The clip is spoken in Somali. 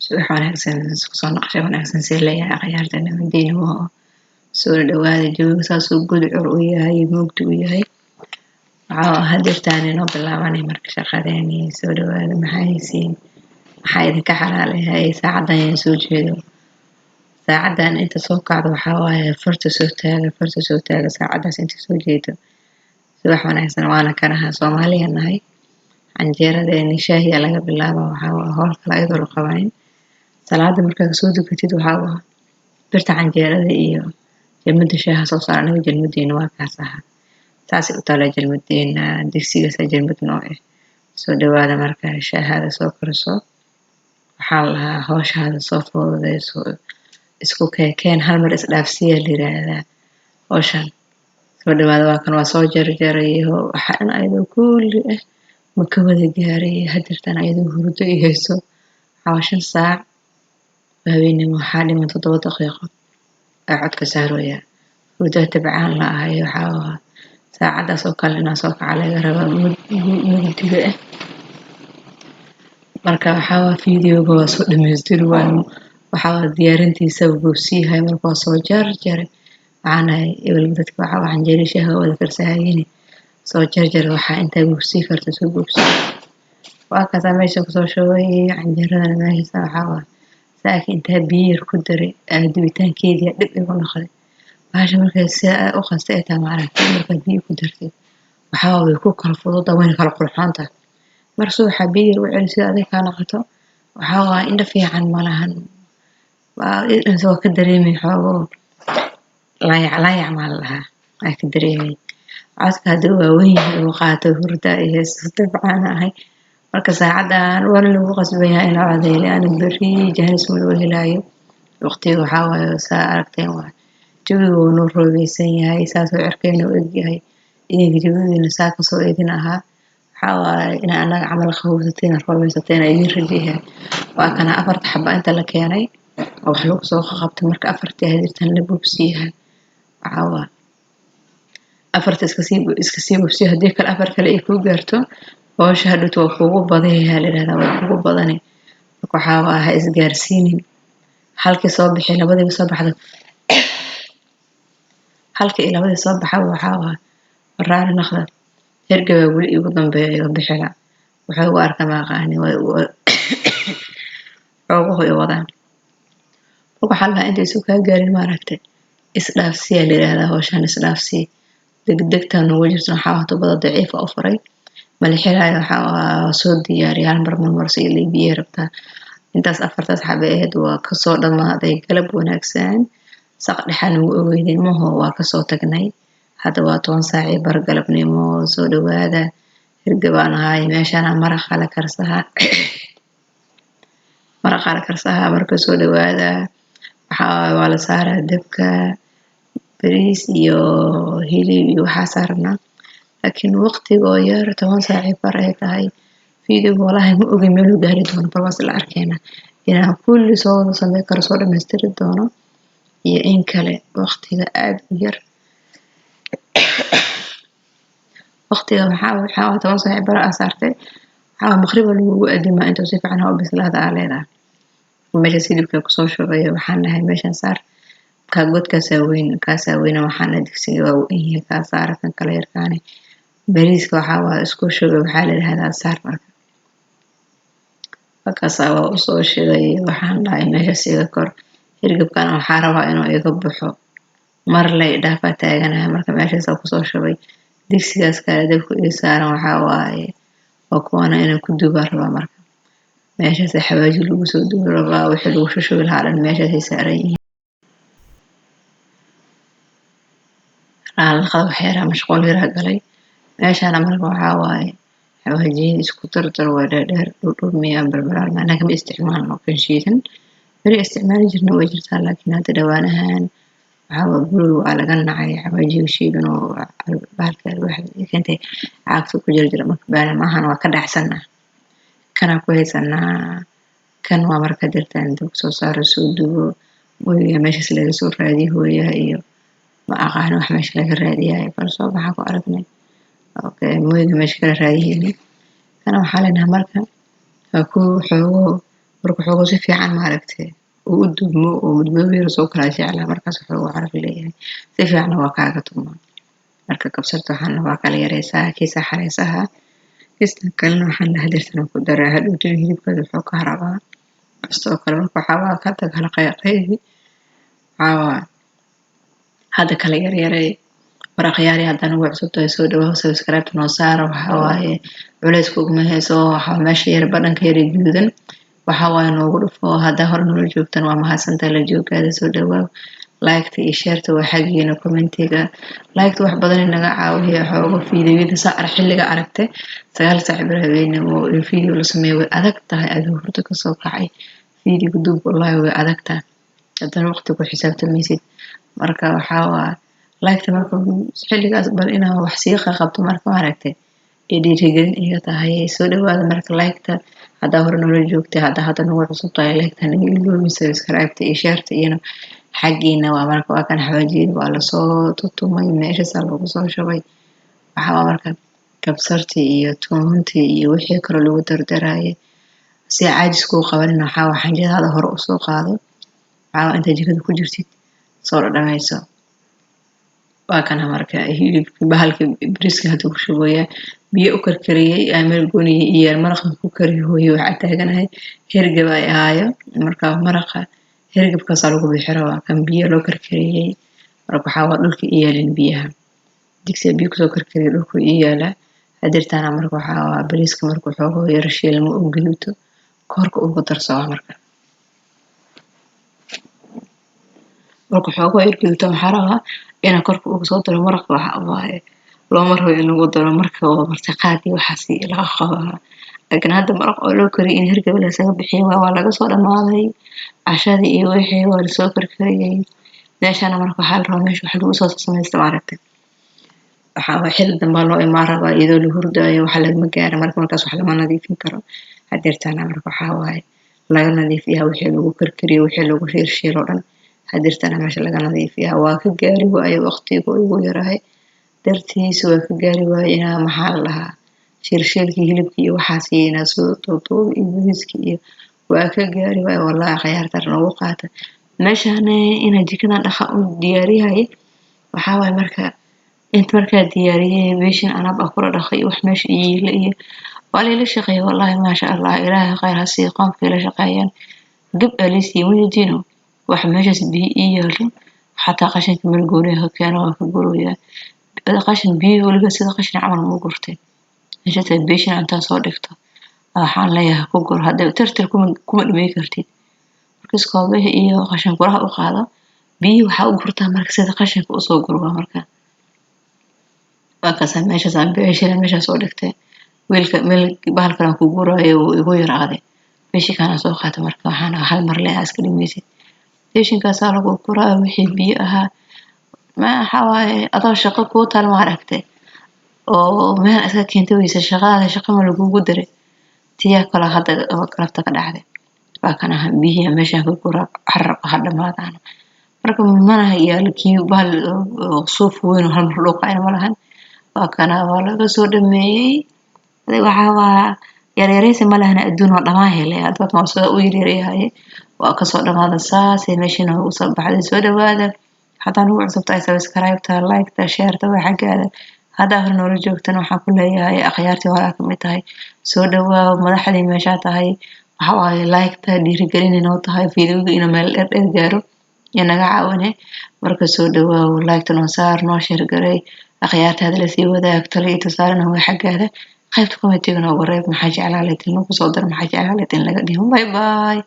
Subax wanaagsan, isku soo noqosho wanaagsan. See leeyahay akhyaarta nabadiina waa soo dhawaada. Jawiga saasuu gudcur u yahay, mugdi u yahay. Waxaa hadeertaan inoo bilaabanay marka shaqadeeni. Soo dhawaada. Maxaa haysiin? Maxaa idinka xalaalahay? Saacadan ayaan soo jeedo, saacadan inta soo kacdo waxaa waaye farta soo taaga, farta soo taaga, saacadaas inta soo jeedo. Subax wanaagsan. Waana kanaha Soomaaliya nahay. Canjeeradeeni shaahiya laga bilaaba. Waxaa waa howl kale ayadoo la qabanin. Salaada markaa kasoo dukatid, waxaa waa birta canjeerada iyo jalmada shaaha soo saar. Anaga jalmadeena waa kaas ahaa, saasay u taalaa jalmadeena, digsigaasa jalmad noo ah. Soo dhawaada. Marka shaahaada soo karso, waxaa la lahaa howshaada soo fududeyso, isku keekeen, hal mar isdhaafsiya la yiraahdaa howshan. Soo dhawaada. Waa kan, waa soo jarjaray. Waxaa dhan ayadoo kulli ah ma ka wada gaaray. Hadeertaan ayadoo hurdo i hayso, waxaa waa 5 saac habeenimo, waxaa dhiman 7 daqiiqo aa codka saarooya. Hurdaa tabcaan la ahay. Waxaa waa saacadaas oo kale inaa soo kaca laga rabaa, mugdiga ah. Marka waxaa waa videoga waa soo dhamaystiri waayo, waxaa waa diyaarintiisa boobsiyahay. Marka waa soo jarjaray. Waxaan ahay ebel dadka waxaa waa canjeero shaaha wada karsahayeen. Soo jarjar, waxaa intaa boobsii karta soo boobsii. Waa kaasaa meesha kusoo shubay canjeeradana. Meesha waxaa waa saaka intaa biyo yar ku daray, dubitaankeedii dhib igu noqday. Bahasha markay si u qastay ay tahay, maaragtay, markaad biyo ku dartid, waxaa way ku kala fududa, wayna kala qurxoon tahay. Marka subaxa biyo yar u celi sida adig kaa noqoto, waxaa waa indho fiican malahan, waa ka dareemay xoogo laayac laayac maa la dhahaa, waa ka dareemay. Codka hadduu waaweyn yahay uu qaato, hurda iyo heeso tabcaan ahay. Marka saacadan waana lagu qasban yahay inaa codeeyo, liana berri jaanis ma loo helaayo. Waqtiga waxaa waaye saa aragteen waay, jawiga wuu noo roobeysan yahay, saasoo cirkeena u egyahay. Idinka jawigiina saa kasoo idin ahaa, waxaa waaye inaa anaga camal qabowsateen, roobeysateen idin rajeeyaa. Waa kana afarta xaba inta la keenay oo wax lagu soo qabtay. Marka afartii hadirtan la boobsiiyahay, waxaa waa afarta iska sii boobsiya. Haddii kale afar kale ay kuu gaarto, howsha hadhowto waa kuugu badanyahay la yidhahdaa, waa kugu badani. Marka waxaa waa ha isgaarsiinin. Halkii soo bixi, labadiiba soo baxda, halkii iyo labadii soo baxaba, waxaa waa raali noqda. Hergabaa weli igu dambeeya, iga bixila. Waxay ugu arka maaqaani, xooguhu i wadaan. Marka waxaa la inta isu kaa gaarin, maaragtay, isdhaafsiyaa la yidhahdaa howshan, isdhaafsiya. Degdegta noogu jirto. Waxaa waa tubada daciifa u furay, malixilaayo. Waxaa waa soo diyaariyay hal mar marmarso iyo biyo rabtaa. Intaas afartaas xabe ahayd waa kasoo dhamaaday. Galab wanaagsan. Saq dhexaa nagu ogeydin maho, waa kasoo tagnay. Hadda waa 10 saac iyo bar galabnimo. Soo dhawaada. Hergabaan ahaay. Meeshana maraqa la karsahaa, maraqa la karsahaa. Marka soo dhawaada. Waxaa waa la saaraa dabka, bariis iyo hilib iyo waxaasaa rabnaa, laakiin waqtigoo yar, 10 saac iyo bar ay tahay. Videoga walahi ma ogin meeluu gaari doono, bal waas la arkeena inaan kulli soo wada sameyn karo, soo dhamaystiri doono iyo in kale. Waqtiga aada u yar. Waqtiga waxaa 10 saac iyo bar aa saartay, waxaa maqriba lagugu adimaa intuu si fiican ha u bislaada aa leedahay. Meeshaas hilibka kusoo shubay. Waxaan dhahay meeshan saar, kaa godkaasaa weyn, kaasaa weyna. Waxaan dhahay digsiga waa weyn yahay, kaa saara kan kala yarkaane. Bariiska waxaa waa isku shubay, waxaa la yidhahdaa saar. Marka markaasaa waa usoo shiday. Waxaan dhahay meeshaas iga kor. Hirgabkana waxaa rabaa inuu iga baxo, mar lay dhaafaa taaganahay. Marka meeshaas kusoo shubay. Digsigaas kale dabka ii saaran, waxaa waaye waa kuwana inaan ku dubaa rabaa. Marka meeshaas xawaaji lagu soo dubi rabaa, wixii lagu shushubi lahaa dhan meeshaasay saaran yihiin. Raalliqada wax yaraa mashquul yaraa galay meeshana. Marka waxaa waaye xawaajiyada isku dardar, waa dheerdheer, dhudhub miyaa balbalaar. Macnaha kama isticmaalno kan shiidan. Beri isticmaali jirna way jirtaa, laakiin hadda dhawaanahan waxaa waa guriga waa laga nacay xawaajiga shiidan oo bahalka alwaaxda keentay caagta ku jira jira. Marka maalmahan waa ka dhacsanaa, kanaa ku haysanaa. Kan waa marka dirtaan dabka soo saaro, soo dubo. Mooyiga meeshaas laga soo raadiyo hooyaha iyo ma aqaano wax meesha laga raadiyayo, bal soo baxaa ku aragnay. Okay, mooyiga meesha kala raadiyeyna kana waxaa leenahay. Marka ha ku xoogo Marka xoogo si fiican maaragtay uu u dubmo oo madmadow yar soo kala jeclaa, markaas wuxuu caraf leeyahay, si fiicanna waa kaaga tumaa. Marka kabsarta waxaan waa kala yareysaa, kiisa xareysaha, kiista kalena waxaan hadirtana ku daraa hadhowtana hilibkada wuxuu ka harabaa kastoo kale. Marka waxaa waa hadda kala qaybi, waxaa waa hadda kala yaryaray. War akhyaari, haddana ugu cusub tahay, soo dhawaw, subscribe noo saara. Waxaa waaye culays kuguma hayso, waxaa meesha yar badhanka yar ee guduudan waxaa waaye noogu dhufo. Haddaa hore noola joogtan, waa mahadsantahay la jooggaada, soo dhawaaw. Like-ta iyo share-ta waa xaggiina, comment-iga, like-ta wax badan inaga caawiya. Xoogo fiidiyoyada saa xilliga aragtay 9 saac bir habeenimo in video la sameeyo way adag tahay. Adoo hurdo kasoo kacay video duub, wallahi way adag tahay, haddana waqti ku xisaabtamaysid. Marka waxaa waa like-ta marka xilligaas bal inaa wax sii qabto, marka maaragtay ee dhiirigelin iga tahay. Soo dhawaada. Marka like-ta haddaa hore noola joogtay, haddaa hadda nagu cusub tahay, like-ta naga iloobin, subscribe-ta iyo share-ta iyana xaggiina waa. Marka waa kan xawaajiyada waa lasoo tutumay, meeshaasaa lagu soo shubay. Waxaa waa marka kabsartii iyo tuuntii iyo wixii kaloo lagu dardarayay. Si caajis kuu qabanin, waxaa waa xanjadaada hore usoo qaado, waxaa waa inta jikada ku jirtid soo dhadhamayso. Waa kana marka hilibki, bahalka bariiska hadda ku shubaya, biyo u karkariyey aa meel gooniya iyo maraqa ku kariyo. Hooyo, waxaa taaganahay hergab ay ahaayo. Marka maraqa hergabkaasaa lagu bixi rabaa kan biyo loo karkariyey. Marka waxaa waa dhulka i yaalin biyaha, digsiga biyo kusoo karkariyey dhulku ii yaalaa hadirtaana. Marka waxaa waa bariiska markuu xoogo yar shiilmo oo gaduuto, korka ugu darso. Marka xoogo yar gaduuto, waxaa rabaa inaan korka ugu soo daro maraqa. Waxa waaye looma rabo in lagu daro marka oo martiqaad iyo waxaas laga qabaa, laakiin hadda maraq oo loo kariyay in hergab lasaga bixiyo waa laga soo dhamaaday. Cashadii iyo wixii waa lasoo karkariyey meeshana. Marka waxaa la rabaa meesha wax lagu soo samaysta maaragtay, waxaa waa xilli dambaa loo imaan rabaa iyadoo la hurdaayo, wax lagama gaaro. Marka markaas wax lama nadiifin karo. Hadeertaana marka waxaa waaye laga nadiifiyaa wixii lagu karkariyey, wixii lagu shiirshiilo dhan hadeertaana meesha laga nadiifiyaa. Waa ka gaari waaye, waqtigu igu yarahay dartiisa waa ka gaari waaye inaa, maxaa la dhahaa, shiirshiilkii hilibkii iyo waxaas iyo inaa soo duuduubo iyo bariiskii iyo waa ka gaari waaye. Wallahi akhyaarta noogu qaata meeshaan inaa jikadan dhaqa u diyaariyahay. Waxaa waaye marka inta markaa diyaariyey meeshan alaab aa kula dhaqay, wax meesha iyiila iyo waa layla shaqeeyay. Wallahi maasha Allah, Ilaahay khayr ha siiyo qoomka ila shaqeeyaan. Gab alisiiyo welidiino wax meeshaas biyo ii yaalo, xataa qashinka meel gooni ka keeno, waa ka gurayaa qashin. Biyo weliba sida qashin camal ma gurtay meeshaas. Beeshin intaa soo dhigto waxaan leeyahay ku gur, hadda tirtir kuma dhamey kartid. Marka iskoobaha iyo qashin guraha u qaado, biyihi waxaa u gurtaa marka sida qashinka usoo gurwa. Marka waa kaasa meeshaas aan beeshina meeshaas soo dhigtay, weelka meel bahalkan aan ku guraayo wuu igu yaraaday, beeshinkaan soo qaatay. Marka waxaan hal mar le iska dhameysid, beeshinkaasaa lagu guraa wixii biyo ahaa. Ma waxaa waaye adoo shaqo kuu taal ma aragtay oo meel iska keentay weyse, shaqadaada shaqa ma lagugu daray tiyaa kaloo hadda galabta ka dhacday. Waa kan aha biyihii meeshaan ka guraa, carab ha dhamaadaan. Marka mana yaalo kii bahal suuf weyn oo hal mar dhuuqayna ma lahan. Waa kana, waa laga soo dhameeyey. Waxaa waa yaryareysi ma lahan, adduun waa dhamaan helay. Hadda waa sida u yaryaryahay, waa kasoo dhamaada, saasay meeshii noogu soo baxday. Soo dhawaada. Haddaa nagu cusub tahay, subscribe-ta, like-ta, share-ta waa xaggaada. Haddaa hore noola joogtana, waxaan ku leeyahay akhyaartii horaa kamid tahay, soo dhawaaw, madaxdii meeshaa tahay. Waxa waaye like-ta dhiirigelin inoo tahay, videoga inuu meel dheer dheer gaaro iyo naga caawine. Marka soo dhawaaw, like-ta noo saar, noo share garay, akhyaartaada lasii wadaag. Talo iyo tusaalena waa xaggaada, qaybta comment-iga noogu reeb. Maxaa jeclaa lahayd in lagu soo daro? Maxaa jeclaa lahayd in laga dhigo? Bye bye.